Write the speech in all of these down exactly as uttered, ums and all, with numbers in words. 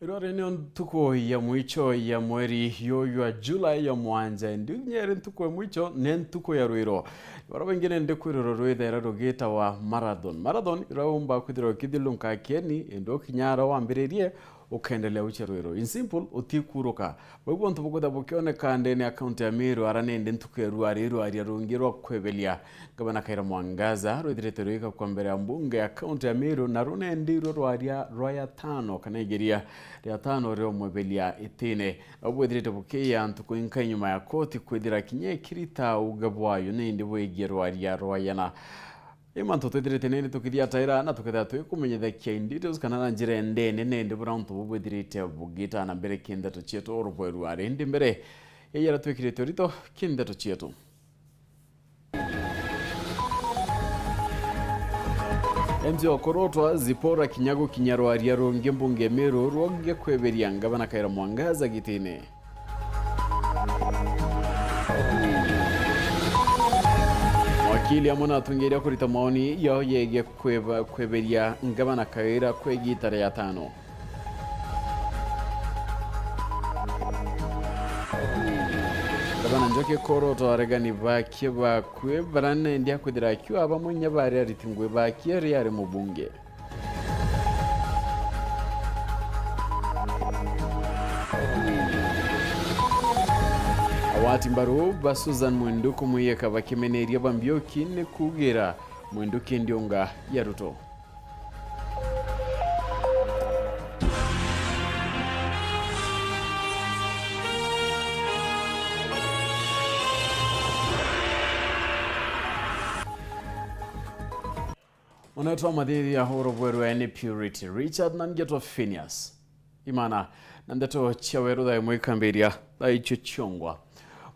Irwari nio ntuku ya mwicho ya mweri yuyu jwa July ya mwanja, indi kinya iri ntuku ya mwicho ni ntuku ya rwiro. Bara baingi ni ndikwiriro rwithaira rugitawa marathon. Marathon iraumba kwithirwa ukithiurunka kieni, indi ukinya ara wambiririe, ukendelea uche rwiro. In simple, utikuruka. Bau bontu bukwithirwa bukioneka ndene ya kaunti ya Meru, ara nindi ntuku ya rwari, rwaria rungi rwa kweberia. Gavana Kawira Mwangaza rwithirite rwika kwa mbere ya mbunge ya kaunti ya Meru, na runendi rwo rwaria rwa ya tano kana igeria ria tano ria umweberia itine. Nabo bwithirite bukiya ntuku inka inyuma ya koti kwithira kinya ikirita uge bwayo nindi bwigie rwaria rwa yana. I mantu twithirite nindi tukithiataira na tukethira twikumenyithakia in details kana na njira ndene nindi buria untu bubwithirite bugitana mbere ki ndeto cietu urubweru ari ndi mbere ya yara twikirite urito ki ndeto cietu. M C wa Korotwa Zipporah Kinya gukinya rwaria rungi mbunge Meru rwonge kweberia ngavana Kawira Mwangaza gitine. Wakili amwe na atungiria kurita maoni yao yegie kweba-, kweberia ngavana Kawira kwa igita ria tano. Gavana Njoki Korotwa aregani bakie bakue bara nendi akwithira akiuga bamwe inya bari ariti ngui bakie ri ari mubunge. Agwati mbaru ba Susan Mwinduku Muyeka bakimeneria ba Mbiuki ni kugira Mwinduki ndiunga ya Ruto. Ona twamathiria urubweru ni Purity Richard na ngetwa Phineas Imana, na ndeto cia weru thaa imwe ikambiria thaa icio ciongwa.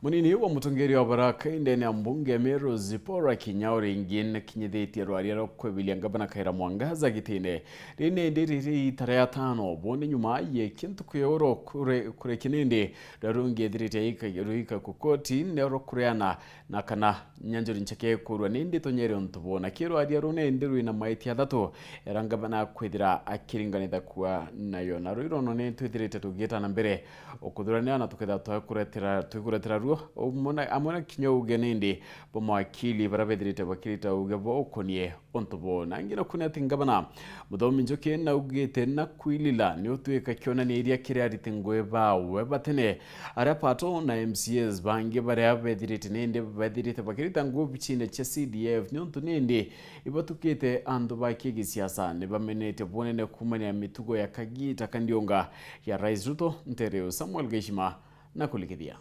Munini wa mutongeria wa baraka indene ya mbunge ya Meru Zipporah Kinya uringi nakinyithitie rwaria rwa kwebiria ngavana Kawira Mwangaza gitine. Riri nindi riri itara ya tano bone nyuma ya kintu kuyoro kure, kure kinindi rwarungi ethirite ika, ruika kukoti nero kureana na kana nyanjuri ncheke kurwa nindi tonyere untu bona. Kirwaria rune ndi rwina maiti athatu era ngavana kwithira akiringanitha kwa nayo. Na rwirono ni twithirite tugita na mbere ukuthuranira na tuketha twakuretera, twikuretera ruo umwe na, amwe na kinya uge nindi bo mawakili bara bethirite bakirita uge bo ukonie untu bo. Na ngina kuni ati ngavana Muthomi Njuki naugite na kwilila ni utwika kionaniria kiri ariti ngui bawe batene, aria pato na M C As bangi baria bethirite nindi bethirite bakirita ngui bicine cia C D F, niuntu nindi ibatukite antu ba kigisiasa ni bamenete bunene kumania mitugo ya kagita kandiunga ya Rais Ruto. Ntereo Samuel Geshima na kulikithia.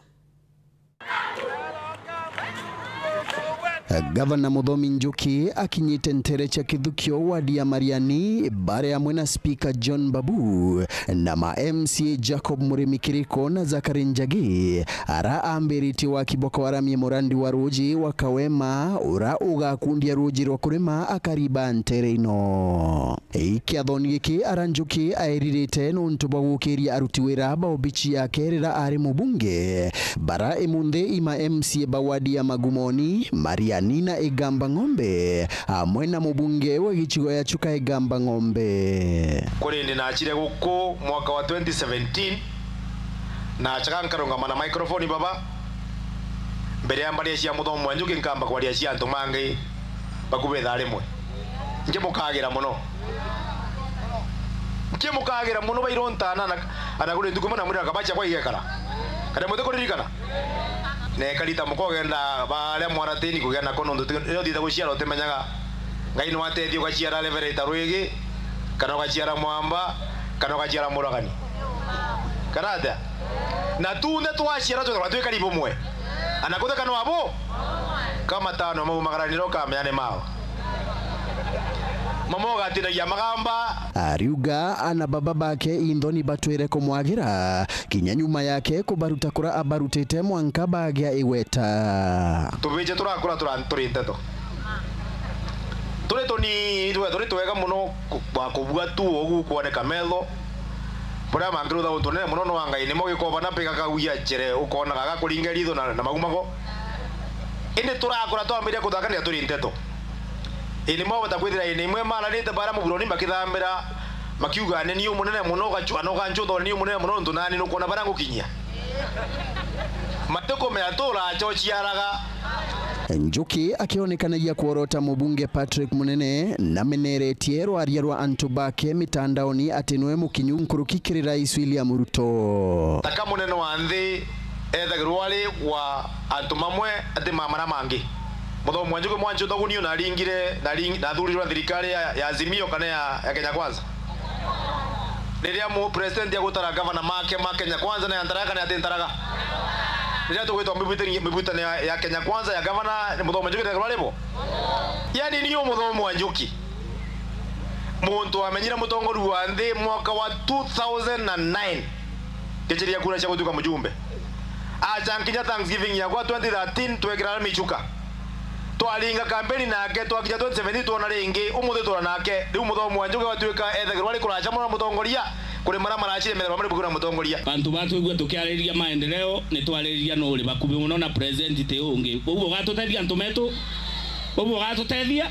Gavana Muthomi Njuki akinyite ntere cia Kithukio wadi ya Mariani, bare amwe na Speaker John Babu na ma M C A Jacob Murimi Kiriko na Zachary Njagi, ara ambiritie waki bwa kwaramia murandi wa ruji wa Kawema, ura ugakundia ruji rwa kurima akariba ntere ino. Ikiathoni giki ara Njuki aeririte nuntu bwa gukiria aruti wira ba obici yake rira ari mubunge, bara imunthi ima M C A ba wadi ya Magumoni, Mariani na Igamba Ng'ombe, amwe na mubunge wa gicigo ya Chuka Igamba Ng'ombe. Kuri ndi naachire guku mwaka wa twenty seventeen, naachaga nkarungama na microphone baba, mbere ya mbaria cia Muthomi wa Njuki nkamba kwaria cia antu mangi bakubi thaa rimwe. Nkimukagira muno. Nkimukagira muno bairunta ana, ana kuri ntuku imwe na mwira kabacha kwa igekara. Kana muti kuririkana? Nekari ta muka ugenda baria mwaratini kugia nako nontu ti, rio thitha guciara utimenyaga. Ngai no atethia ugaciara Reverend Rwigi, kana ugaciara Mwamba, kana ugaciara Muragani. Kana atia? Na tunthe twaciara twithagwa twikari bumwe. Ana kutheka no abo? Ka matano mau magarani ro kamenya ni mao. Mama ugatinagia magamba. Ariuga ana baba bake inthoni batwire kumwagira, kinya nyuma yake kubaruta kura abarutite mwanka bagia igweta. Tubije turakura tura-, turi nteto. Turi tunini, twe-, turi twega muno ku-, kwa kubua tu ugu kwoneka metho. Buria mangi rutha untu nene muno no wa Ngai, nimo gikobana mpika kagwia chere, ukona gaga kuringa ritho na, na magumago. Indi turakura twambiria kuthakanira turi nteto. Indi mwa bata kwithira indi imwe maranite baria muburoni bakithambira, Makiuga, "Ni ni umunene muno, ugacu-, na ugancuthwa ni ni umunene muno, nontu nani nukwona baria ngukinyia." Matikumenya tu uracochiaraga. Njuki akionekanagia kworota mubunge Patrick Munene, nameneretie rwaria rwa antu bake mitandaoni ati nwe mukinyu nkuruki kiri Rais William Ruto. Taka munene wa nthi ethagirwa ari wa antu mamwe ati ma maria mangi. Muthomi wa Njuki mwanchu thagunio na aringire, na aring-, na athurirwe na thirikari ya, ya Azimio kana ya, ya Kenya Kwanza. Riria mu president agutara gavana make ma Kenya Kwanza na ya Ntaraga kana ya Tintaraga. Riria tugwitwa mibutani-, mibutano ya, ya Kenya Kwanza ya gavana, ni Muthomi wa Njuki ethagirwa ari bo. Yani ni u Muthomi wa Njuki. Muntu wamenyire mutongoria wa nthi mwaka wa two thousand and nine. Ngichiria kura cia gutuika mujumbe. Acha nkinya Thanksgiving yakwa twenty thirteen, twekira Michuka. Twaringa kampeni nake, twakinya twenty seventeen twona ringi, umuthi twona nake. Riu Muthomi wa Njuki gwatuika ethagirwa ari kuracha mono na mutongoria, kuri maria maracire methagirwa mari bukuru na mutongoria. Bantu batwigua tukiaririria maendeleo, ni twaririria nuri bakubi mono na president ti ungi. Uguo ugatutethia antu metu? Uguo ugatutethia?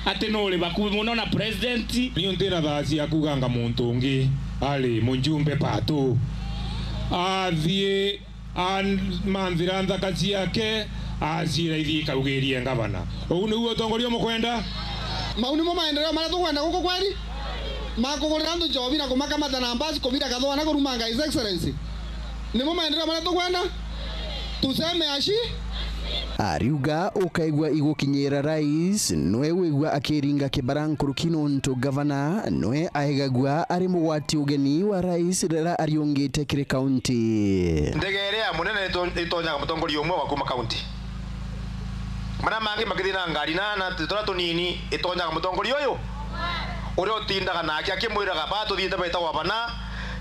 Ati nuri bakubi mono na president? Niu ntina thaa cia kuuganga muntu ungi ari mujumbe patu. Athie amanthira nthaka ciake, aciira ithii ikaugirie ngavana. Uu niu utongoria mukwenda? Mau nimo maendeleo maria tukwenda guku kweri? Ma kugurira antu njobi na kumakamata na mbasi kubira kathwana kurumanga His Excellency? Nimo maendeleo maria tukwenda? Tuseme ashi? Ariuga ukaigua igukinyira rais, nwe wigua akiringa kibara nkuruki nontu gavana nwe aegagua ari mugwati ugeni wa rais riria ariungite kiri kaunti. Ndege iria munene ito-, itonyaga mutongoria umwe wa kuma kaunti. Maria mangi makithii na ngari na, na turia tunini itonyaga mutongoria uyu. Uria utindaga nake akimwiraga, "Ba tuthiite betagwa bana,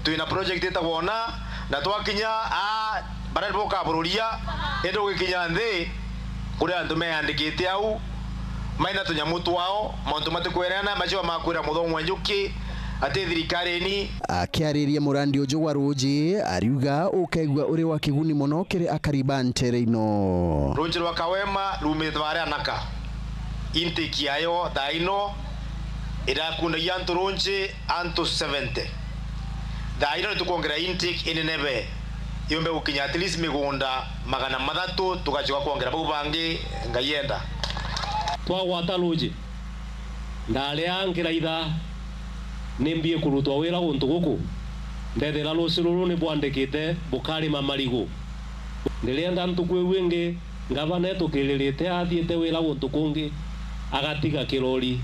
twina project itagwa ona, na twakinya aa, baria bokabururia, indi ugikinya nthi, kuri antu meyandikite au, maina tunyamu twao, mauntu matikwereana, macio makwira Muthomi wa Njuki, ati thirikarini." Akiariria murandi uju wa ruuji, ariuga ukaigua uri wa kiguni mono kiri akari ba ntere ino. Ruuji rwa Kawema rumite baria Naka. Intake yayo thaa ino irakundagia antu runji antu seventy. Thaa ino nitukwongera intake inenebe, yumbe gukinya at least migunda magana mathatu, tugacoka kwongera bau bangi, Ngai enda. Twagwata ruuji, ndaria nkiraitha, ni mbi ikurutwa wira guntu guku, ndethira ruuji ruru ni bwandikite bukarima marigu. Ndirienda ntuku iu ingi, ngavana etukiririte athiite wira guntu kungi, agatiga kirori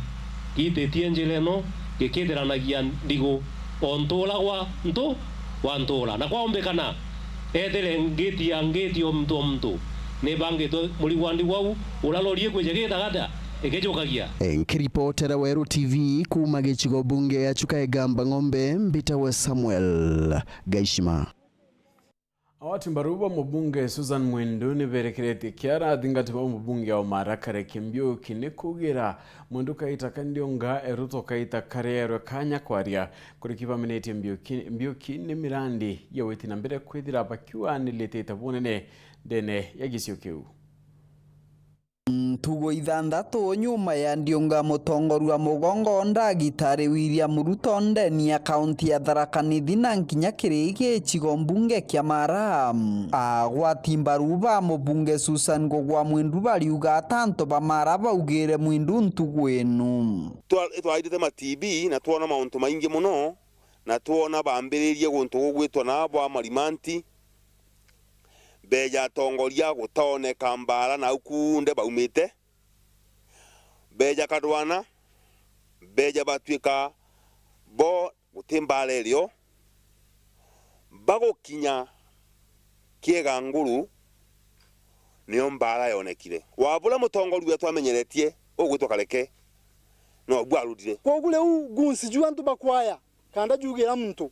giititie njira ino gikithiranagia ndigu o ntuura gwa ntu gwa ntuura. Na kwaumbikana, ethire ngiti ya ngiti o muntu o muntu nibangitwe murigu wa ndigu au, uria rori ikwija gigitaga atia ikijukagia. Nkiripotera Weru T V kuuma gicigo bunge ya Chuka Igamba Ng'ombe, mbitagwa Samuel Gaishima. Agwati mbaru ba mubunge Susan Mwindu niberekeretie kiara athingati ba mubunge wa Maara Kareke Mbiuki ni kugira Mwindu Kaita Kandiunga e Ruto Kaita kareerwe kanya kwaria kuriki bamenetie Mbiuki, Mbiuki ni mirandi ya witi na mbere kwithira bakiuanilitite bunene ndene ya gicio kiu. Ntugo ithanthatu nyuma ya Ndiunga, mutongoria wa mugongo Ndagitari William Ruto ndeni ya kaunti ya Tharaka Nithi na nkinya kiri gicigo mbunge kia Maara, agwati mbaru ba mubunge Susan Ngugwa Mwindu bariuga ata antu ba Maara baugire Mwindu ntugo inu. Twa-, twaitite ma T B na twona mauntu maingi mono, na twona bambiririe guntu gugwitwa na bwa Marimanti, beeja atongoria gutaoneka mbaara nau kuunde baumite, beeja kadwana, beeja batwika bo guti mbaara irio, bagukinya Kiega Nguru, nio mbaara yonekire. Wa buria mutongoria wetu amenyeretie ugwitwa Kareke, nobu arutire. Kwogu riu ngusi ju antu bakwaya, kanda jugira muntu,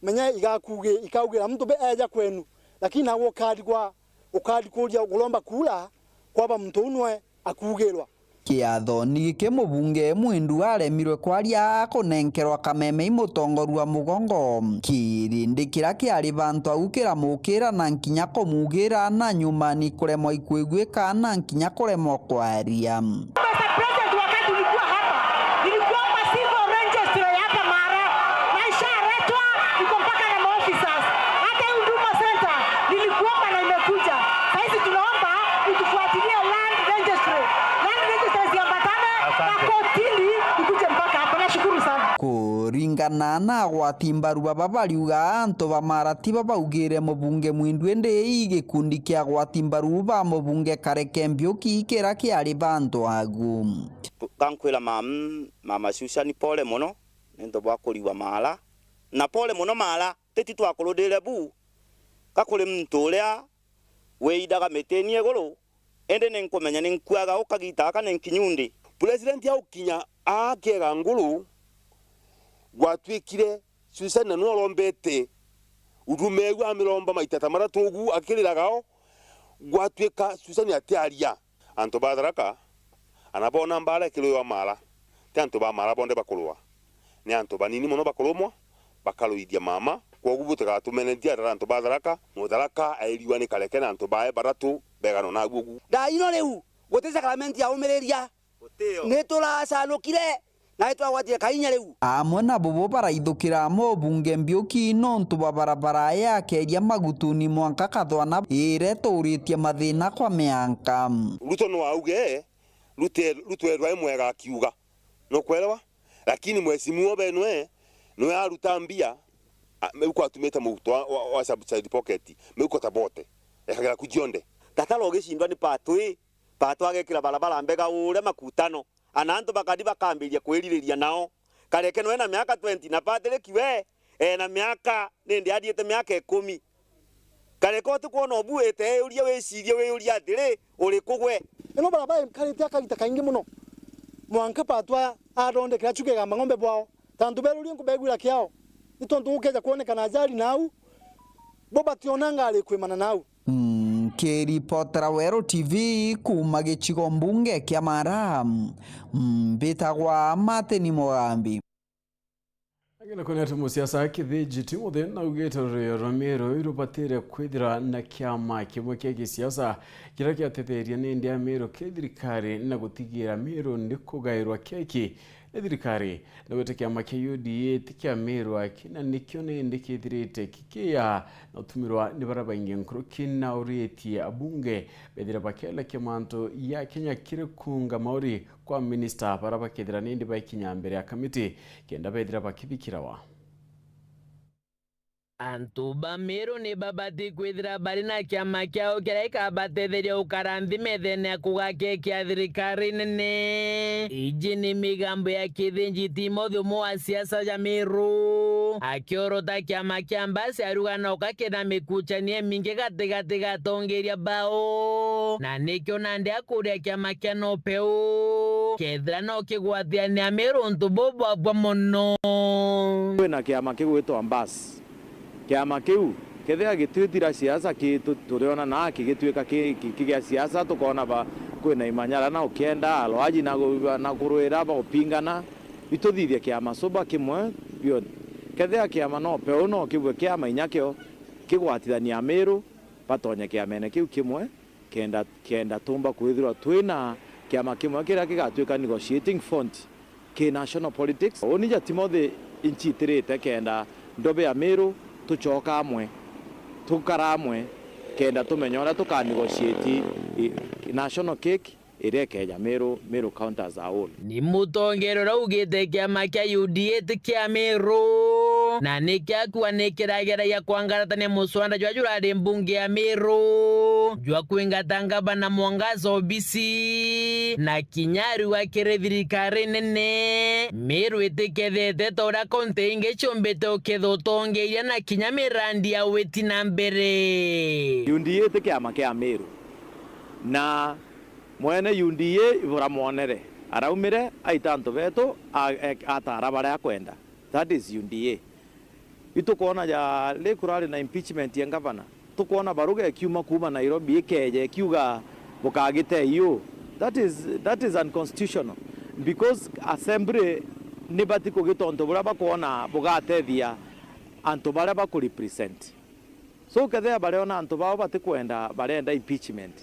menya igakugi-, ikaugira muntu be eja kwenu, lakini nawe ukadi kwa, ukadi kuria, uromba kuura kwaba muntu uu nwe akugirwa. Kiathoni giki mubunge Mwindu aremirwe kwaria kunenkerwa kameme i mutongoria wa mugongo. Kirindi kiria kiari bantu au kiramukira na nkinya kumugira na nyuma ni kuremwa ikwiguika na nkinya kuremwa kwaria. Mister President, wakati ulikuwa hapa, nilikuomba civil registry ya hapa Maara, Na na agwati mbaru baba bariuga antu ba Mara ti babaugire mubunge Mwindu, indi ii gikundi kia agwati mbaru ba mubunge Kareke Mbiuki kiria kiari bantu agu. Kankwira mam-, mama Susan, pole mono niuntu bwa kuriwa Mara, na pole mono Mara, titi twakurudire bu, ka kuri muntu uria wiindaga mitini iguru, indi ni nkumenya ni nkuaga u kagiita gaka ni nkinyu ndi. President aukinya akiega nguru, gwatuikire Susan na niwe urombete urume u amiromba maita ta mathatu ugu akiriraga o, gwatuika Susan atiaria. Antu ba Tharaka, ana boona mbaara ikiruywa Mara, ti antu ba Mara bonthe bakurua. Ni antu banini mono bakurumwa, bakaruithia mama. Kwogu butigatumene ntiarara antu ba Tharaka, Mutharaka airiwa ni Kareke na antu bae bathatu beganwa nabu ugu. Thaa ino riu, guti sacrament yaumiriria. Ni turacanukire, na ni twagwatire kainya riu. Amwe nabo bo baraithukira amwe ubunge Mbiuki nontu bwa barabara ya akeria magutuni mwanka Kathwana iria ituritie mathina kwa mianka. Ruto no auge, Ruto, Ruto erwa e mwega akiuga. Nukwelewa? Lakini mheshimiwa benwe, nwe aruta mbia, a, meuko atumite muhuko wa, wa, wa subside pocket, meuko ta bote. Ekagira ku cionthe. Gatara ugicindwa ni patwi, patwi agekira barabara mbega uria Makutano. Ana antu bakari bakambiria kwiririria nao. Kareke no ena miaka twenty na Patrick we ena miaka, nindi athiite miaka ikumi. Kareke utikwona ubu, ite euria, wicirie, wiyuria atiri, uriku gwe? Ino barabara ikarite akagita kaingi mono. Mwanka patwi athondekera chu kigamba ng'ombe bwao. Tantu berurie nkubegwira kiao. Ni tontu gukeja kwonekana ajali nau, bo bationanga ari kwimana nau. Nkiripotera Weru T V kuuma gicigo mbunge kia Mara, mbitagwa Martin Mugambi. Agenda kuneta musiasa Kithinji Timothy naugite rurio rwa Meru irubatire kwithira na kiama kimwe kia gisiasa kiria kiatetheria nindi Ameru ki thirikari na gutigira Meru ni kugairwa keki ni thirikari. Naugite kiama kia U D A ti kia Meru aki, na nikio nindi kithirite kikiya na utumirwa ni baria baingi nkuruki, na uritie abunge bethire bakelekia mantu ya Kenya kiri kuunga mauri kwa minista baria bakethira nindi baikinya mbere ya kamiti kenda bethira bakithikirawa. Antu ba Meru ni babati kwithira bari na kiama kiao kiria gikabatetheria gukara nthi methene ya kugakekia thirikari nene. Iji ni migambo ya Kithinji Timothy, umwe wa siasa ja Meru, akiorota kiama kia Mbasi, ariuga no kakina mikuchanie mingi gatigati ga atongeria bao, na nikio nandi akuria kiama kia Nopeu kethira no kigwatithania Meru untu bubwabwa mono. Kwina kiama kigwitwa Mbasi. Kiama kiu kethira gitwitira siasa, ki-, tu-, turiona na kigituika ki-, ki-, ki gia siasa, tukoona ba-, kwina imanyara na ukienda, alwaji na gu-, na kurwira, ba upingana. Ituthithie kiama suba kimwe biu. Kethira kiama Nopeu no kibue kiama inya kio kigwatithania Meru, batonye kiamene kiu kimwe, kenda, kenda tumba kwithirwa twina kiama kimwe kiria kigatuika negotiating front ki national politics. Uni ja Timothy incitirite kenda ndobe ya Meru tucoka amwe, tukara amwe, kenda tumenya uria tuka negotiate i, national cake iria ikeja Meru, Meru County as a whole. Ni mutongeria uria ugite kiama kia U D A ti kia Meru, na nikio akua ni kirageragia kwangaratania muswanda jwa jurari mbunge ya Meru jwa kwingata ngavana Mwangaza obisi, na kinya ariuga kiri thirikari nene, Meru itikethete ta uria kaunti ingi ciumbite uketha utongeria na kinya mirandi ya witi na mbere. U D A ti kiama kia Meru, na mwene U D A buramwonere, araumire aita antu betu, a-, e-, atara baria akwenda. That is U D A. Itukwona ja riria kurari na impeachment ya ngavana, tukwona baruga ikiuma kuuma Nairobi ikeja ikiuga bukagite iu. That is, that is unconstitutional, because assembly nibati kugita untu buria bakwona bugatethia antu baria bakurepresent. So kethira bariona antu bao batikwenda, barenda impeachment,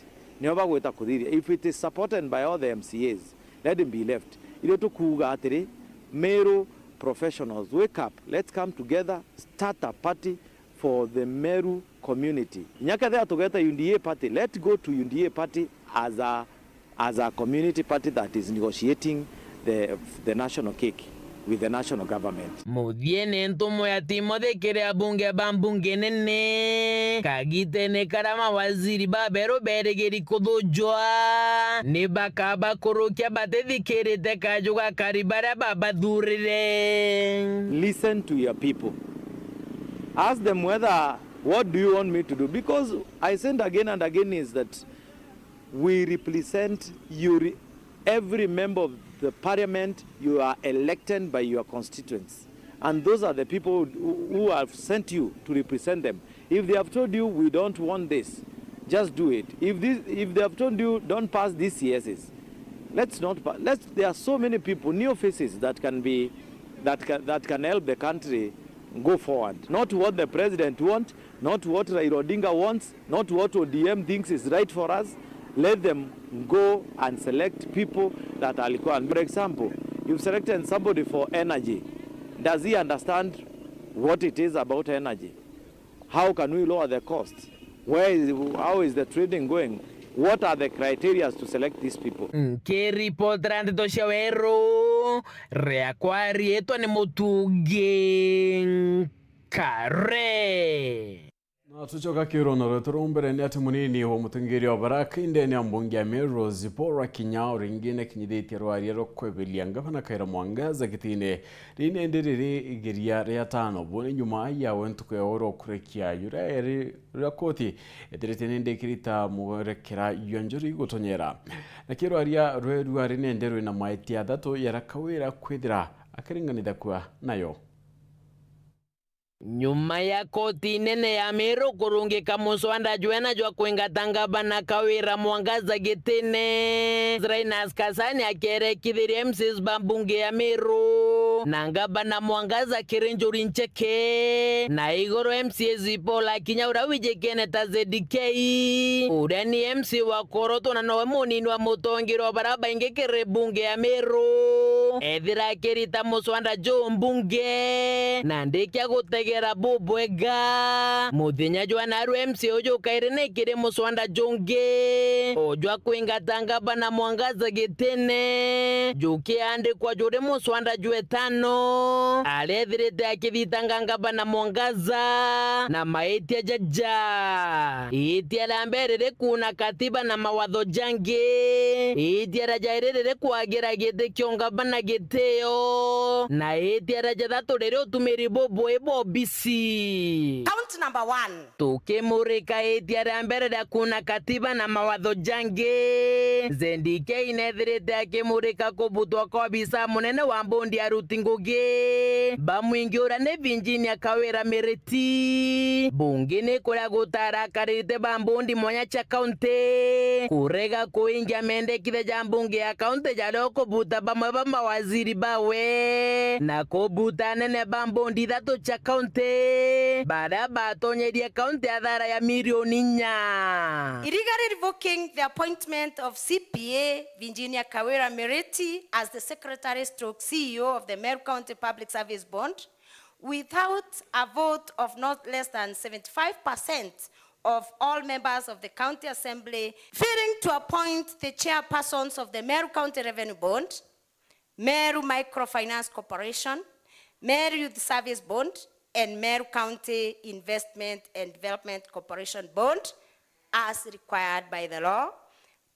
nio bagwita kuthithia. If it is supported by all the M C As, let him be left. Irio tukuuga atiri, Meru professionals, wake up, let's come together, start a party for the Meru community. Inya kethira tugeta U D A party, let go to U D A party as a, as a community party that is negotiating the, the national cake. with the national government. Muthiene ntumwa ya Timothy kiri abunge ba mbunge nene, kagitene karia mawaziri baberu berigiri kuthujwa, ni bakabakurukia batithikirite kaju ga kari baria babathurire. Listen to your people. Ask them whether, what do you want me to do? Because I said again and again is that we represent you, re- every member of the parliament, you are elected by your constituents. And those are the people who, who have sent you to represent them. If they have told you, "We don't want this," just do it. If this, if they have told you, "Don't pass these C Ss," let's not pa- let's there are so many people, new faces that can be that can, that can help the country go forward. Not what the president wants, not what Raila Odinga wants, not what O D M thinks is right for us. Let them go and select people that are equal. For example, you've selected somebody for energy. Does he understand what it is about energy? How can we lower the cost? Where is, how is the trading going? What are the criteria to select these people? Nkiripotera ndeto cia weru, riakwa riitwa ni Mutungi Nkare. Na tucoka kirona rwetu rwa mbere ni ati munini wa mutongeria wa baraka indene ya mbunge ya Meru Zipporah Kinyao ringi nakinyithitie rwaria rwa kweberia ngavana Kawira Mwangaza gitine. Riri ni ndi riri igeria ria tano buni nyuma yawe ntuku ya oro kurekia yuria eri riria koti ethirite ni ndikirita mwerekera jwa njuri igutonyera. Na kirwaria rwerua ri nende rwina maiti athatu yara Kawira kwithira akiringanithakua nayo. Nyuma ya koti nene ya Meru kurungika muswanda jwena jwa kwingata ngavana Kawira Mwangaza gitine, Linus Kasani akierekithiria M C As ba mbunge ya Meru na ngavana Mwangaza kiri njuri ncheke. Na iguru M C A Zipporah Kinyao uria wijikene ta Z K, uria ni M C A wa kuorotwa na nowe munini wa mutongeria wa baria baingi kiri mbunge ya Meru, ethira akirita muswanda juu mbunge na ndikia gutegera bubwega. Muthenya jwa narua M C A uju kairi ni kiri muswanda jungi o jwa kwingata ngavana Mwangaza gitine, jukiandikwa juri muswanda jwetano, aria ethirite akithitanga ngavana Mwangaza na maitia jaja. Itia ria mbere riri kuuna katiba na mawatho jangi. Itia ria jairi riri kwagira giti kia ungavana gitio, na itia ria jathatu riri utumiri bubui bwa obisi. Count number one. Tukimurika itia ria mbere ria kuuna katiba na mawatho jangi, Z K nethirite akimurika kubutwa kwa obisa munene wa mbondi ya aruti ngugi ba mwingi uria ni Virginia Kawira Miriti. Bunge ni kuria gutarakarite ba mbondi mwanya cia kaunti kurega kuingia mendekithia ja mbunge ya kaunti jaria ukubuta bamwe ba mawaziri bawe na kubuta anene ba mbondi ithatu cia kaunti baria batonyerie kaunti athara ya milioni inya. Illegally revoking the appointment of C P A Virginia Kawira Miriti as the secretary stroke C E O of the Meru County Public Service Board without a vote of not less than seventy-five percent of all members of the County Assembly, failing to appoint the chairpersons of the Meru County Revenue Board, Meru Microfinance Corporation, Meru Youth Service Board, and Meru County Investment and Development Corporation Board as required by the law,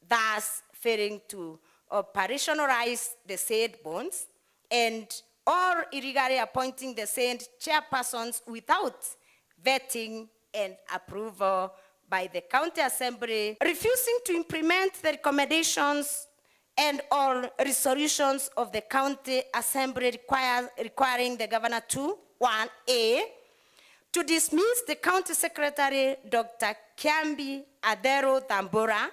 thus failing to operationalize the said bonds, and or illegally appointing the said chairpersons without vetting and approval by the County Assembly, refusing to implement the recommendations and or resolutions of the County Assembly require, requiring the Governor to, one A, to dismiss the County Secretary Doctor Kiambi Adero Thambura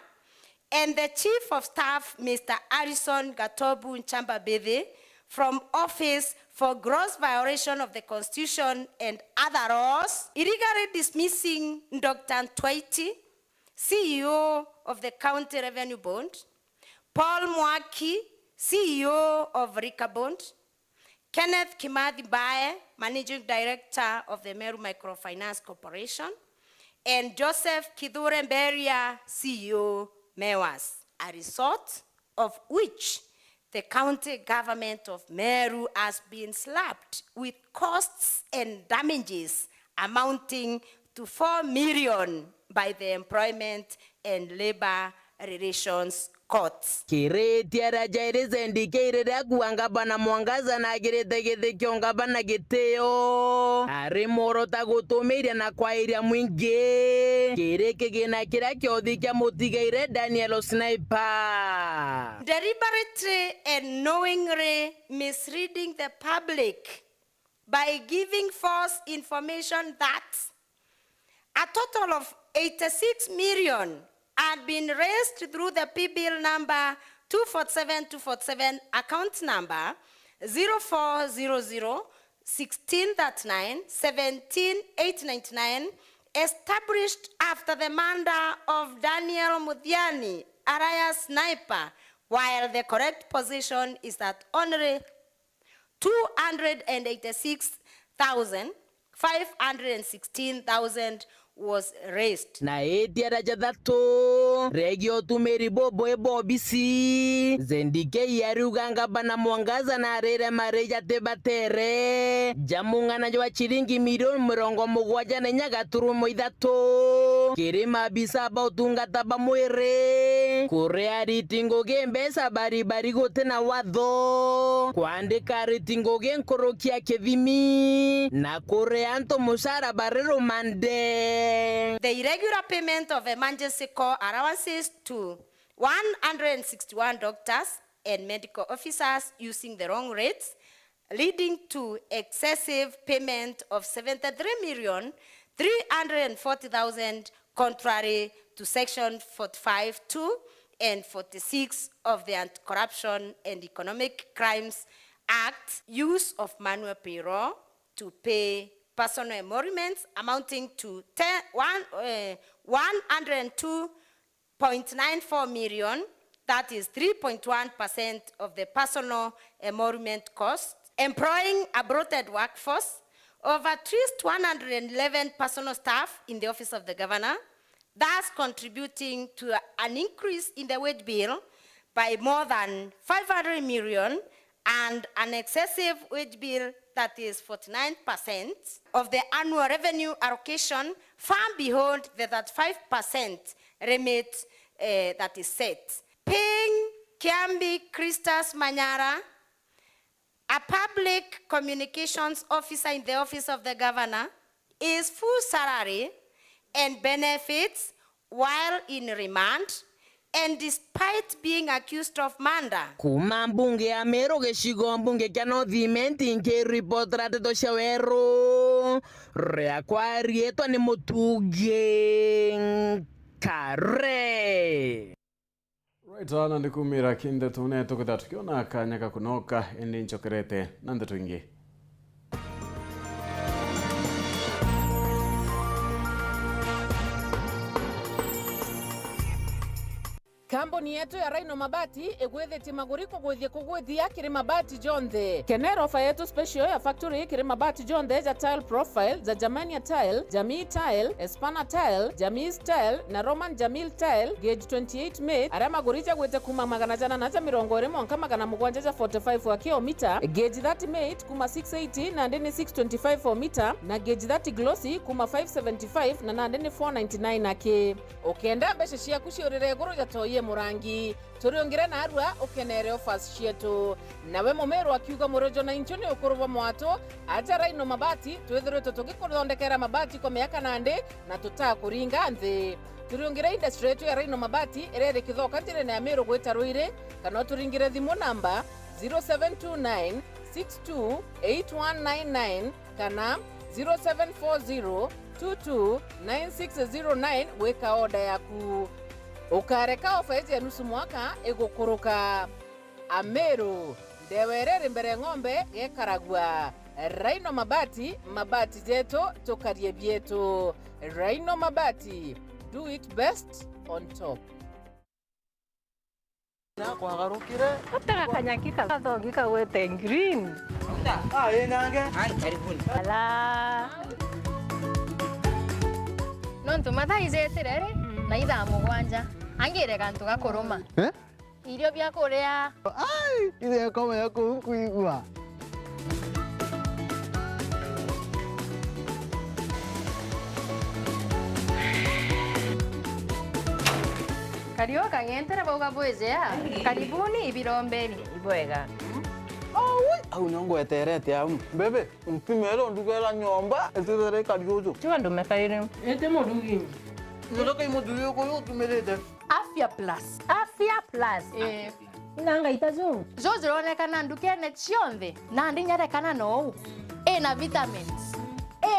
and the Chief of Staff, Mister Harrison Gatobu Nchamba Bithi, from office for gross violation of the Constitution and other laws, illegally dismissing Doctor Ntwaiti, C E O of the County Revenue Board, Paul Mwaki, C E O of Liquor Board, Kenneth Kimathi Mbae, Managing Director of the Meru Microfinance Corporation, and Joseph Kithure Mberia, C E O, Mewas, a result of which the county government of Meru has been slapped with costs and damages amounting to four million by the Employment and Labour Relations Courts. Kiritia ria jairi Zendikei riria kuuga ngavana Mwangaza nagirite giti kia ungavana gitio, ari mworo ta gutumiria na kwairia mwingi kiri kigina kiria kiothi kia mutigaire Daniel Sniper. Deliberately and knowingly misleading the public by giving false information that a total of eighty-six million had been raised through the P-bill number two forty-seven two forty-seven, account number zero four zero zero sixteen thirty-nine seventeen eight ninety-nine, established after the murder of Daniel Muthiani, alias Sniper, while the correct position is that only two hundred and eighty-six thousand five hundred and sixteen thousand was raised. Na itia ria jathatu, regie utumiri bubui bwa obisi, Zendikei ariuga ngavana Mwangaza narire mari jati batere ja mung'ana jwa ciringi milioni mirongo mugwanja na inya gaturumo ithatu kiri maabisa ba utungata ba mwiri, kuria ariti ngugi mbeca bari bari guti na watho, kwandika ariti ngugi nkuruki ya kithimi, na kuria antu mucara bari rumande. The irregular payment of emergency call allowances to one hundred and sixty-one doctors and medical officers using the wrong rates, leading to excessive payment of seventy-three million three hundred and forty thousand, contrary to section forty-five two and forty-six of the Anti-Corruption and Economic Crimes Act, use of manual payroll to pay personal emoluments amounting to ten, one, eh, one hundred and two point nine four million, that is three point one percent of the personal emolument cost, employing a bloated workforce of at least one hundred and eleven personal staff in the office of the governor, thus contributing to an increase in the wage bill by more than five hundred million and an excessive wage bill that is forty-nine percent of the annual revenue allocation, far beyond the thirty-five percent remit, eh, that is set. Paying Kiambi Christus Manyara, a public communications officer in the office of the governor, his full salary and benefits while in remand and despite being accused of murder. Kuuma mbunge ya Meru, gicigo mbunge kia North Imenti, nkiripotera ndeto cia weru, riakwa riitwa ni Mutungi Nkare. Right, ana ndikumira kindeto ne tukitha tukiona kanya ga kunoka, indi ncokerete na ndeto ingi. Kambuni yetu ya Rhino Mabati igwithitie maguri kugwithia kugwithia kiri mabati jonthe. Kenera ofa yetu special ya factory kiri mabati jonthe ja tile profile, ja Germania tile, Jamii tile, Espana tile, Jamii tile, na Roman Jamil tile, gauge twenty-eight mate, aria maguri jagwite kuuma magana janana ja mirongo iri mwanka magana mugwanja ja forty-five wa kilomita, gauge thirty mate kuuma six eighty nandi ni six twenty-five o mita, na gauge thirty glossy kuuma five seventy-five na nandi ni four ninety-nine aki. Ukenda mbeca ciaku ciurire iguru ja toi e murangi, turiungire narua ukenere offers cietu. Nawe mumiru akiuga murojo na inchu ni ukuru bwa mwatu, aja Rhino Mabati, twithiritwe tugikuthondekera mabati kwa miaka nandi na tutakuringa nthi. Turiungire industry yetu ya Rhino Mabati iria iri Kithoka njirene ya Miru gwita Ruiri, kana uturingire thimu namba zero seven two nine six two eight one nine nine kana zero seven four zero two two nine six zero nine gwika order yaku. Ukareka ofa iji ya nusu mwaka igukuruka. Amiru, ndewa iria iri mbere ng'ombe gekaragua. Rhino Mabati, mabati jetu, tukarie bietu. Rhino Mabati, do it best on top. Nakwagarukire. Atega kanyaki kathongi kagwete green. Ah, ĩ nyange. Ala. Nontu mathaa ijetire ri, na ithaa mugwanja. Angire gantu gakuruma. Eh? Irio bia kuria. Ai, ithe komea kuu nkwigua. Kariu kang'entere bauga bwijea. Karibuni ibirombeni. Ibwega. Au nio ngweterete au. Mbebe, mpimere ndugera nyomba, itithere ikari uju. Tiga ndume kairi. Ite murugi. Ndoka imuthuri uyu utumirite. Afya Plus. Afya Plus. Eh. Ina ngaita ju. Ju jironekana ndukene cionthe, nandi nyarekana nou. Ina vitamins.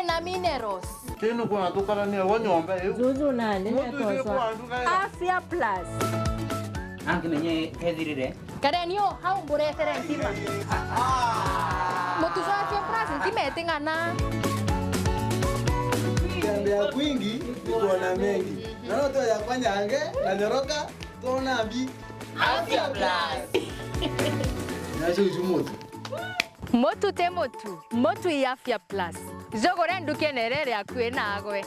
Ina minerals. Kinu kuna tukarania wa nyomba iu. Juju nandi. Mutu isi natosa. Kwa nduka ira. Afya Plus. Anki menye kethirire. Kareni o hau mburetere ntima. Mutu jwa Afya Plus ntima iting'ana. Kutembea kwingi ni kuona mengi. Na no tuoya kwa nyange na nyoroka, tuona mbi. Afya Plus. Nacio icu mutu. Mutu ti mutu, mutu i Afya Plus. Jugure ndukene iria iri akui nagwe.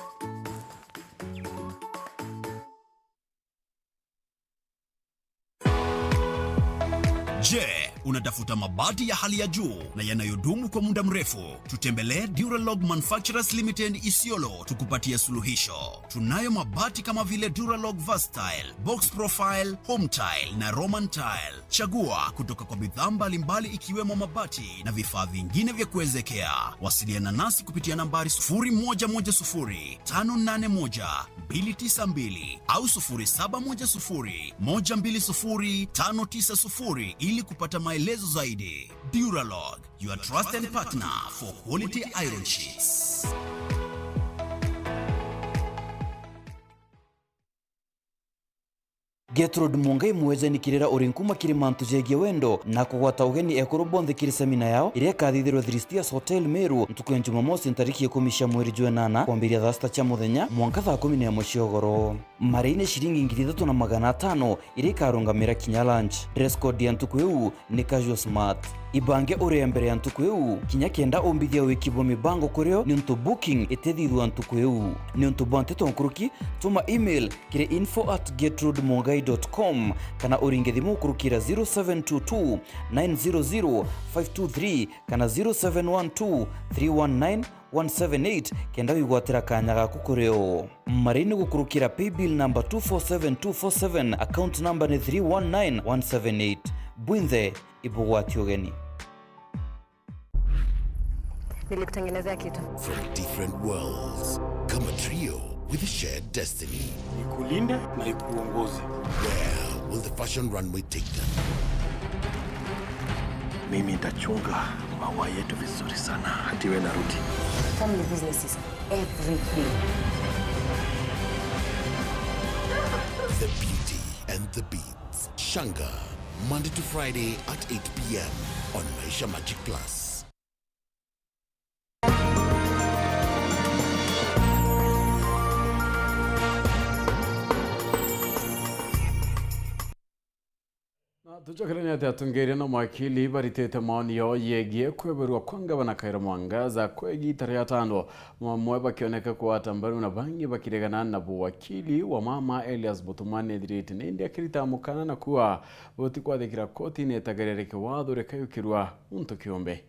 Je, unatafuta mabati ya hali ya juu na yanayodumu kwa muda mrefu? Tutembelee Duralog Manufacturers Limited Isiolo, tukupatie suluhisho. Tunayo mabati kama vile Duralog Versatile, Box Profile, Home Tile na Roman Tile. Chagua kutoka kwa bidhaa mbalimbali ikiwemo mabati na vifaa vingine vya kuezekea. Wasiliana nasi kupitia nambari sufuri moja moja sufuri, tano nane moja, mbili tisa mbili au sufuri saba moja sufuri, moja mbili sufuri, tano tisa sufuri ili kupata maelezo zaidi. Duralog, your trusted partner for quality iron sheets. Gertrude Mungai Mwejeni kirira uri nkuma kiri mantu jegie wendo na kugwata ugeni ekuru bonthe kiri semina yao iria ikathithirwe Three Steers Hotel Meru ntuku ya Jumamosi ntariki ikumi cia mweri jwa enana kwambiria thaa sita cia muthenya mwanka thaa kumi na imwe cia ugoro. Mari ni ciringi ngiri ithatu na magana atano iria ikarungamira kinya lunch. Dress code ya ntuku iu ni casual smart. Ibange urie mbere ya ntuku iu kinya kenda umbithia wiki bwa mibango kuri o niuntu booking itithithua ntuku iu. Niuntu bwa nteto nkuruki, tuma email kiri info at gertrudemungai dot com kana uringe thimu ukurukira zero seven two two, nine zero zero, five two three kana zero seven one two, three one nine, one seven eight kenda wigwatira kanya gaku kuri o. Mari ni gukurukira paybill number two four seven two four seven, account number ni three one nine one seven eight. Bwinthe ibugwati ugeni. Nilikutengenezea kitu. From different worlds, come a trio with a shared destiny. Nikulinde na nikuongoze. Where will the fashion runway take them? Mimi nitachunga maua yetu vizuri sana, hatiwe narudi. Family business is everything. The Beauty and the Beats. Shanga, Monday to Friday at eight p.m. on Maisha Magic Plus. Na tucokerania ati atungiiria na mawakili baritite maoni yao yegie kweberua kwa ngavana Kawira Mwangaza kwa igiita ria tano, mamwe bakioneka kugwata mbaru na bangi bakiregana na bu wakili wa mama Elias Butuma nethirite nindi akirita mukana na kuuga butikwathikira kotini itagerere kiwatho rikayukirua muntu kiumbe.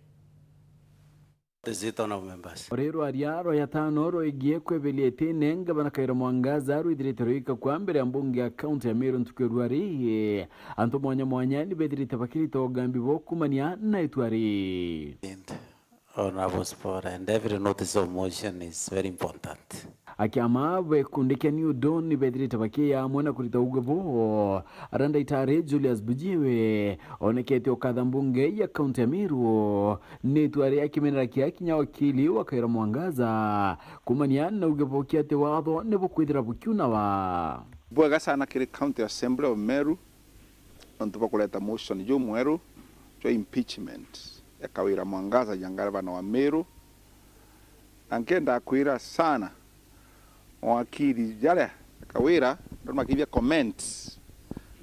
Is it, honourable members? Ori rwaria rwa yatano rwegie kwebelia itine ngavana Kawira Mwangaza rwithirite rwika kwa mbere ya mbunge ya kaunti ya Meru ntuku ya ruari. Antu mwanya mwanya ni bethirite bakirita ugambi bwa kumania na itua ri. And honourable Spora, and every notice of motion is very important. Akiama ba gikundi kia New Dawn ni bethirite bakiya amwe na kurita uge bo. Ara ndaitari Julius Bujiwe onekete ukatha mbunge ya kaunti ya Meru ni itua ria kimenera kia kinya wakili wa Kawira Mwangaza kumania na uge bo kia ati watho ni bukwithira bukiunawa. Bwega sana kiri County Assembly of Meru nontu bwa kureta motion jumweru jwa impeachment ya Kawira Mwangaza ja ngavana wa Meru. Na nkenda kwira sana mawakili jaria Kawira ndio makithia comments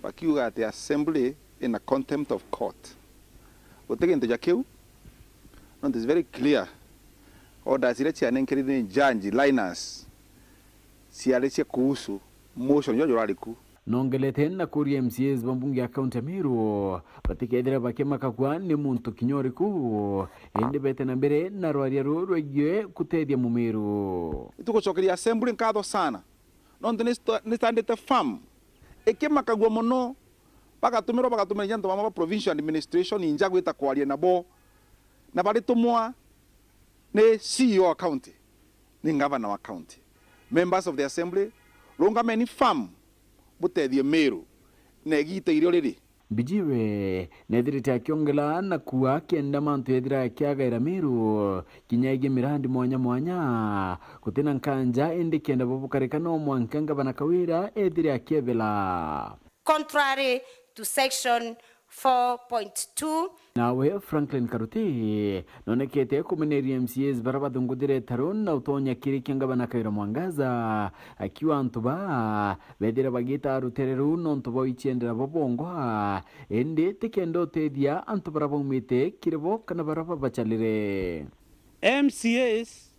bakiuga ati assembly ina contempt of court. Guti gintu ja kiu, nontu is very clear. Orders iria cianenkerirwe ni Judge Linus ciari cia kuhusu motion jwa jurari ku. Nongelete na kuria M C As ba mbunge ya kaunti ya Meru batikethire bakimakagua ni muntu kinya uriku, indi bete na mbere na rwaria ruu rwegie gutethia Mumiru. Itugucokeria assembly nkatho sana, nontu ni sta-, ni standite firm ikimakagua mono, bagatumirwa, bagatumirwa ni antu bamwe ba provincial administration inja gwita kwaria nabo, na baritumwa ni C E O wa county, ni ngavana wa county. Members of the assembly, rungameni firm, butethie Meru na igiita irio riri. Bijiwe nethirite akiongela na kuuga kenda mantu yethira akiagaira Meru kinya igi mirandi mwanya mwanya, gutina nkanja, indi kenda bo bukarika no mwanka ngavana Kawira ethire akiebela. Contrary to section four point two. Nawe Franklin Karuti nonekete kumeneria M C As bara bathunguthire taru na utonya kiri kia ngavana Kawira Mwangaza, akiuga antu ba bethire bagita rutere ruu nontu bwa iciendera bo bongwa, indi tikenda utethia antu bara baumite kiri bo kana bara babacalire. M C As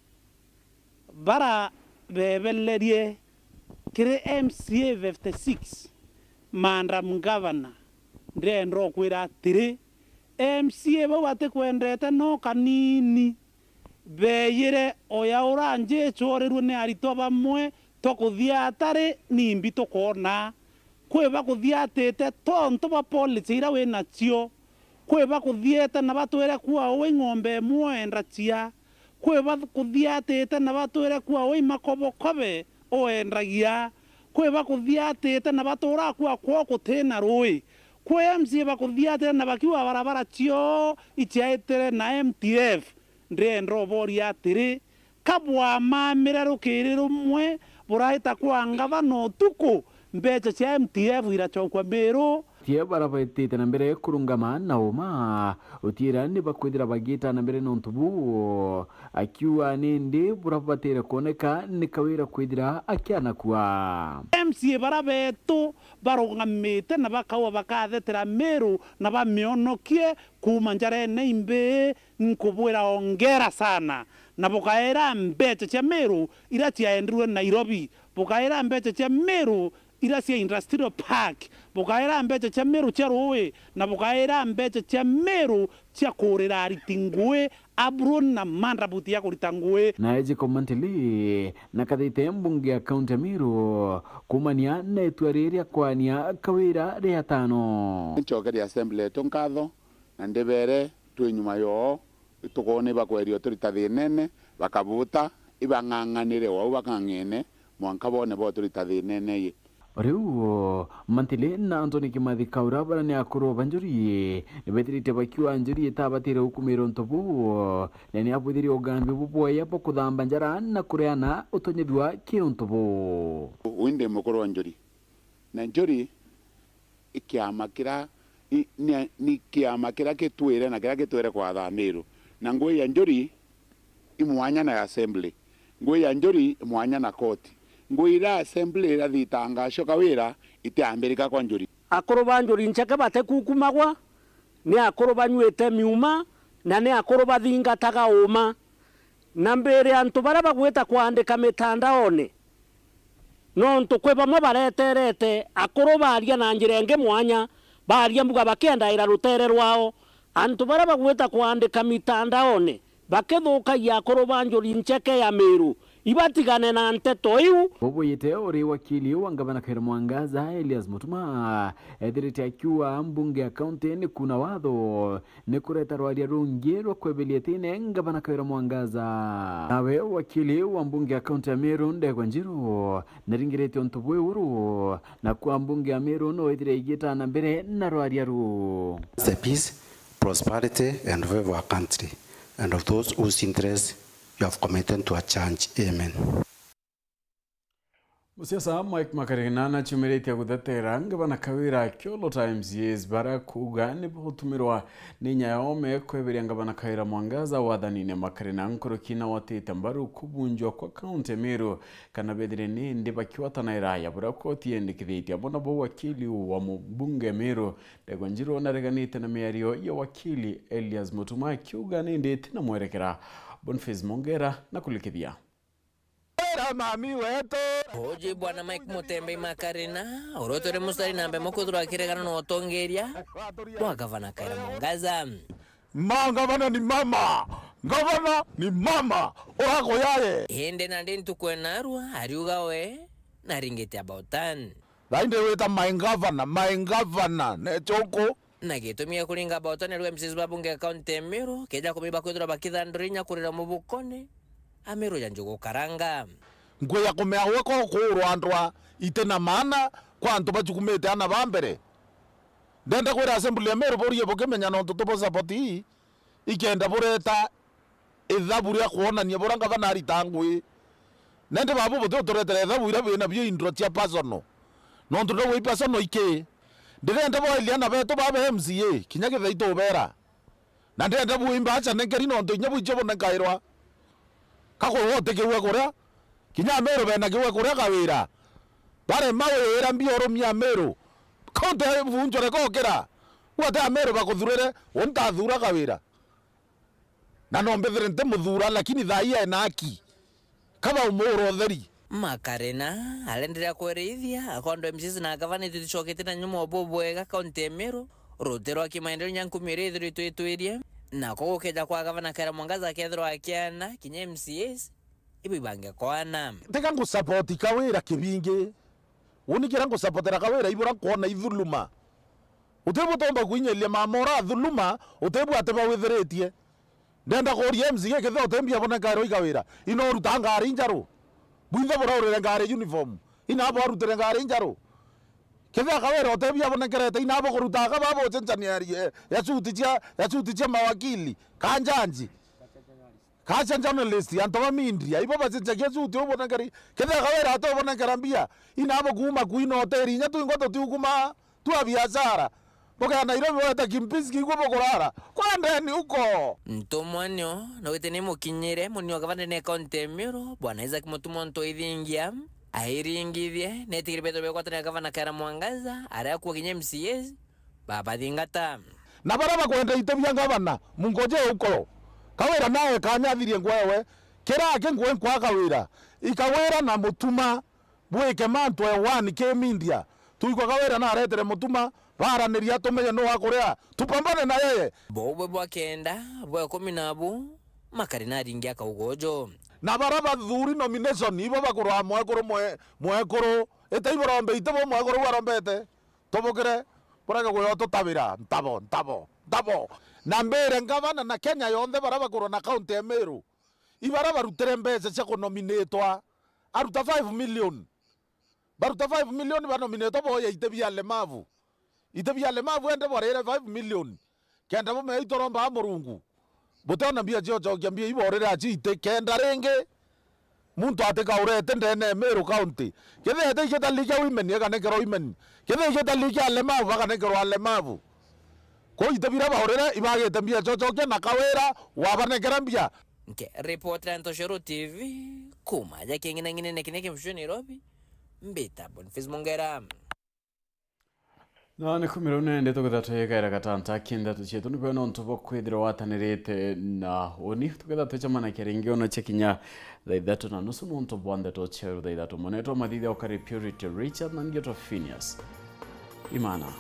bara bebelerie kiri M C A fifty six, Madam Governor, ndenda ukwira atiri, M C A bau batikwendete no kanini. Beeyire oya ura nji icorirue ni aritwa bamwe twa kuthia atari nimbi tukoona. Kwi bakuthiatite tontu bwa policy iria wi nacio. Kwi bakuthiete na batwire kua ui ng'ombe imwe oenda cia. Kwi bakuthiatite na batwire kua ui makobokobe oendagia. Kwi bakuthiatite na batura kua kwoo kutina rui. Kwi M C A bakuthiatite na bakiuga barabara cioo iciaitire na M T F. Ndenda uboria atiri, ka bwamamire rukiri rumwe buraita kwa ngavana utuku, mbeca cia M T F iracokua Meru? Tie bara baitite na mbere kurungama na uma, utiira ni bakwithira bagiita na mbere nontu buu, akiuga nindi bura bubatire kwoneka ni Kawira kwithira akianakua. M C A bara betu barungamite na bakauga bakathetera Meru na bamionokie kuuma njarene imbi. Nkubwira ongera sana, na bukaira mbeca cia Meru iria ciaendirwe Nairobi, bukaira mbeca cia Meru iria cia Industrial Park, bukaira mbeca cia Meru cia rui, na bukaira mbeca cia Meru cia kurira ariti ngui, apron na mandrabuti ya kurita ngui. Na ejiko mantili na kathite mbunge ya kaunti ya Meru kumania na itua riri ria kwania Kawira ria tano. Ncokeria assembly yetu nkatho na ndibere twi nyuma yoo, itukoona ibakweria uturi ta thinene, bakabuta, ibang'ang'anire wau bakang'ene, mwanka boone bo turi ta thinene yi. Riu, Mantili na Anthony Kimathi Kaura bara ni akuru ba njuri, nibethirite bakiuga njuri itabatire gukumirwa untu buu, na ni abwithirie ugambi bubwaya bwa kuthamba njara na kureana utonyethua ki untu buu. Uu ndi mukuru wa njuri, na njuri i kiama kira, i, ni, ni kiama kiria gitwire na kiria gitwire kwatha Miru. Na ngui ya njuri i mwanya na assembly. Ngui ya njuri i mwanya na koti. Ngui iria assembly irathitanga acoka wira itiambirika kwa njuri. Akuru ba njuri nceke batikukumagwa, ni akuru banyuite miuma, na ni akuru bathingataga uuma. Na mbiri antu baria bagwita kwandika mitandaone, nontu kwi bamwe bareterete akuru baaria na njira ingi mwanya, baaria mbuga bakiendaira rutere rwao. Antu baria bagwita kwandika mitandaone bakithukagia akuru ba njuri nceke ya Miru, ibatigane na nteto iu. Bubwite uri wakili wa ngavana Kawira Mwangaza, Elias Mutuma, ethirite akiuga mbunge ya kaunti ni kuna watho, ni kureta rwaria rungi rwa kwebelia tine ngavana Kawira Mwangaza. Nawe wakili wa mbunge ya kaunti ya Meru, Ndegwa Njiru, naringiritie untu bwi uru, na kwa mbunge ya Meru no ithire igita na mbere na rwaria ruu. The peace, prosperity and favor our country and of those whose interests you have committed to our church. Amen. Musiasa Mike Makarina naciumiritie guthetera ngavana Kawira akiolota M C As bara kuuga ni butumirwa ni nyayo me kweberia ngavana Kawira Mwangaza wathanine. Makarina nkuruki na watite mbaru kubunjwa kwa kaunti ya Meru kana bethire ni ndi bakiwatana iraya buria koti yendikithitie. Abo nabo wakili wa mubunge Meru Ndegwa Njiru nareganite na miario ya wakili Elias Mutuma akiuga ni ndi tina mwerekera. Boniface Mongera na kulikithia. Mami wetu. Uji bwana Mike Mutembei Makarina, uria utwire mustari namba imwe kwithirwa akiregana na utongeria bwa gavana Kawira Mwangaza. Ma, gavana ni mama. Gavana ni mama. Urakuyaye. Indi nandi ntuku enarua, ariuga we, naringite about turn. Thaindi wita my governor, my governor, ne chuku. Na gitumi gia kuringa about turn, ariuga M C As ba bunge ya kaunti ya Meru, keja kumiba kwithirwa bakithandura inya kurira mubukone, Ameru ja njugu karanga. Nkwi ya kumea gwe ko kuurwa ndwa iti na maana kwa antu bajukumite ana ba mbere. Ndenda kwira Assembly ya Meru burie bukimenya nontu tubu support ii, ikenda bureta ithabu ria kwonania buria ngavana arita ngui. Nandi babu buti uturetera ithabu iria bina bio indro cia personal. Nontu ndauga i personal iki. Ndirenda bwailia ana betu baba M C A, kinya githai tubera. Na ndenda bwimba acha nenkeri nontu inya bwichio bunenkairwa. Kakorwa utikiuga kuria, kinya Ameru bena kiuga kuria Kawira. Barema wira mbia urumia Ameru. Kaunti ya Funchore kokira. Gwate Ameru bakuthurire, untathura Kawira. Na no mbethire ntimuthura, lakini thaa ii ena aki. Kaba umuura utheri. Makarina arendere kwerithia akondo M C As na gavana ituticoketie na nyuma bubwega kaunti ya Meru, ruti rwa kimaendeleo nya nkumi iria ithiritwe itwirie, nako gukeja kwa gavana Kawira Mwangaza akethirwa akiana kinya M C As ibo ibange kwana. Tiga ngusupport Kawira kibingi. Uni kira ngusupportera Kawira ibura nkwona ithuluma. Utibu utomba kuinyeria mama ura athuluma, utibu ati bawithiritie. Ndenda kuuria M C A kethira utimbia bona nkairwa i Kawira. Ino uruta ngari njaru. Bwinthe buraurire ngari uniform. Ina bwarutire ngari njaru. Kethira Kawira utebia bona nkerete ina bo kuruta aka babo ucenchania ya, ya suti cia, ya suti cia mawakili. Kanjanji. Kacha journalist, antu ba media, ibo bacenjagia suti ubona nkari. Kethira Kawira ati ubona nkara mbia. Ina bo kuuma kuina hoteli, inya twingwa tutiukuma. Tua biashara. Mboga ya Nairobi weta kimpisi kigwe bokurara. Kwendeni huko. Ntumwa nio, na wite ni mukinyire, munio gavana ne kaunti ya Meru, bwana Isaac Mutuma Ntoithingia, airingithie, netigire betho begwatana gavana Kawira Mwangaza, aria akuo kinya M C As, babathingata. Na baria bakwenda ite bia gavana, mungoje huko. Kawira nawe kanyathirie ngwewe, kira aki ngwe nkwa Kawira. I Kawira na Mutuma. Bwike mantu e one K media. Tuigwa Kawira naretere Mutuma, baraniria tumenye nu akuria. Tupambane na yeye. Bobwe bwa kenda, bwa ikumi nabu, makari naringia kaugojo. Na bara bathuri nomination, ibo bakurwa mwekuru mwe-, mwekuru. Ete ibo rombe ite bo mwekuru barombete. Tubukire, burege guyo tutabira, ntabo, ntabo, ntabo. Na mbire ngavana na Kenya yonthe bara bakurwa na kaunti ya Meru. Ibara barutire mbeca cia kunominatwa. Aruta five million. Baruta five million banominetwa boya ite bia alemavu. Ite bia alemavu ende bwarire five million. Kenda bumea itoromba Murungu. Butona mbia cio cokia mbia iborire aci ite kenda ringi. Muntu atikaurete ndene ya Meru County. Kethira ite igitalii kia women, eganekerwa women. Kethira igitalii kia alemavu, baganekerwa alemavu. Kwou ite bira baurire, ibagite mbia cio cokia na Kawira wabanekera mbia. Nke ripoti ya Ntoshero T V, kuma ja king'inang'inene kiria kimshwe Nairobi, mbita Boniface Mongera. Na ni kumira unende tugetha twikaira gatanta kinthe tucietu ni kwona untu bwa kwithirwa watanirite na uni. Tugetha twicemanakia ringi ono cia kinya thaa ithatu na nusu nontu bwa ndeto cia thaa ithatu. Monetwa mathithia ukari Purity Richard na Ngioto Phineas Imana.